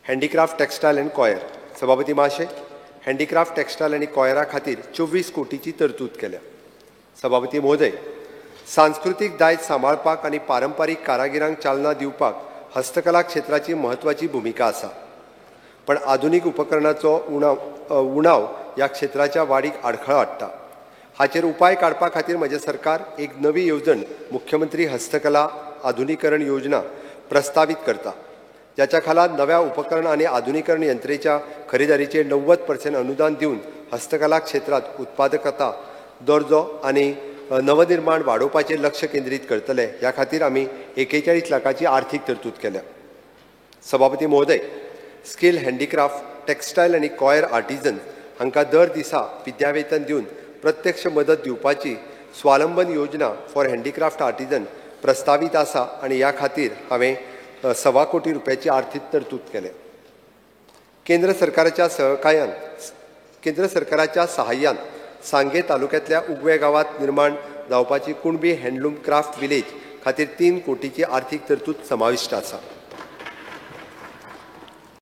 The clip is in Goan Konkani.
Handicraft, textile and coir. सभापती महाशय, हँडीक्राफ्ट, टेक्सटायल आनी कॉयरा खातीर 24 कोटीची तरतूद केल्या. सभापती महोदय, सांस्कृतीक दायज सांबाळपाक आनी पारंपारीक कारागिरांक चालना दिवपाक हस्तकला क्षेत्राची म्हत्वाची भुमिका आसा. पण आधुनीक उपकरणाचो उणाव ह्या क्षेत्राच्या वाडीक आडखळ हाडटा. हाचेर उपाय काडपा खातीर म्हजें सरकार एक नवी येवजण, मुख्यमंत्री हस्तकला आधुनीकरण योजना प्रस्तावीत करता, ज्याच्या खाला नव्या उपकरण आनी आधुनीकरण यंत्रेच्या खरेदारीचेर 90% अनुदान दिवन हस्तकला क्षेत्रांत उत्पादकता, दर्जो आनी नवनिर्माण वाडोवपाचेर लक्ष केंद्रीत करतले. ह्या खातीर आमी 41 लाखाची आर्थीक तरतूद केल्या. सभापती महोदय, स्कील हँडीक्राफ्ट, टेक्सटायल आनी कॉयर आर्टिजन हांकां दर दिसा विद्यावेतन दिवन प्रत्यक्ष मदत दिवपाची स्वावलंबन योजना फॉर हँडीक्राफ्ट आर्टिजन प्रस्तावीत आसा आनी ह्या खातीर हांवें 1.25 कोटी रुपयाची आर्थीक तरतूद केल्या. केंद्र सरकाराच्या सहाय्यान सांगे तालुक्यांतल्या उगवे गांवांत निर्माण जावपाची कुणबी हँडलूम क्राफ्ट विलेज खातीर 3 कोटीची आर्थीक तरतूद समाविश्ट आसा.